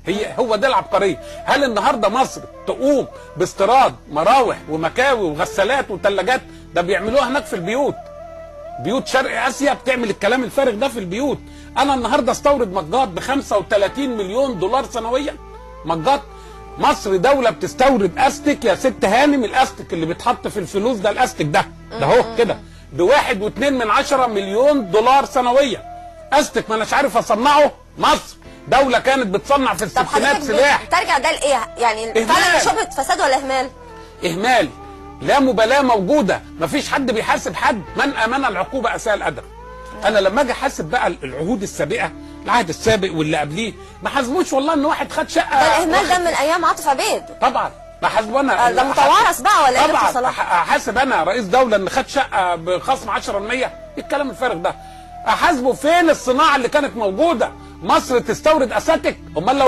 هي هو ده العبقرية. هل النهارده مصر تقوم باستيراد مراوح ومكاوي وغسالات وثلاجات؟ ده بيعملوها هناك في البيوت، بيوت شرق اسيا بتعمل الكلام الفارغ ده في البيوت. انا النهارده استورد مجات ب 35 مليون دولار سنويا. مجات. مصر دولة بتستورد استك يا ست هانم، الاستك اللي بيتحط في الفلوس ده، الاستك ده ده اهو كده ب 1.2 مليون دولار سنويا. استك ما اناش عارف اصنعه. مصر دولة كانت بتصنع في طب الستينات حضرتك سلاح. ترجع ده لايه؟ يعني إهمال. فعلا شبهه فساد ولا اهمال؟ اهمال، لا مبالاة موجودة، مفيش حد بيحاسب حد. من امن العقوبة اساء الادب. انا لما اجي احاسب بقى العهود السابقة، العهد السابق واللي قبليه، ما حاسبوش والله ان واحد خد شقه. ده الاهمال ده من ايام عاطف عبيد. طبعا ما حاسبه انا. ده متوارث بقى ولا ايه يا دكتور طبعا صلاح؟ احاسب انا رئيس دولة ان خد شقه بخصم 10%؟ ايه الكلام الفارغ ده؟ احاسبه فين الصناعة اللي كانت موجودة؟ مصر تستورد اساتك؟ امال لو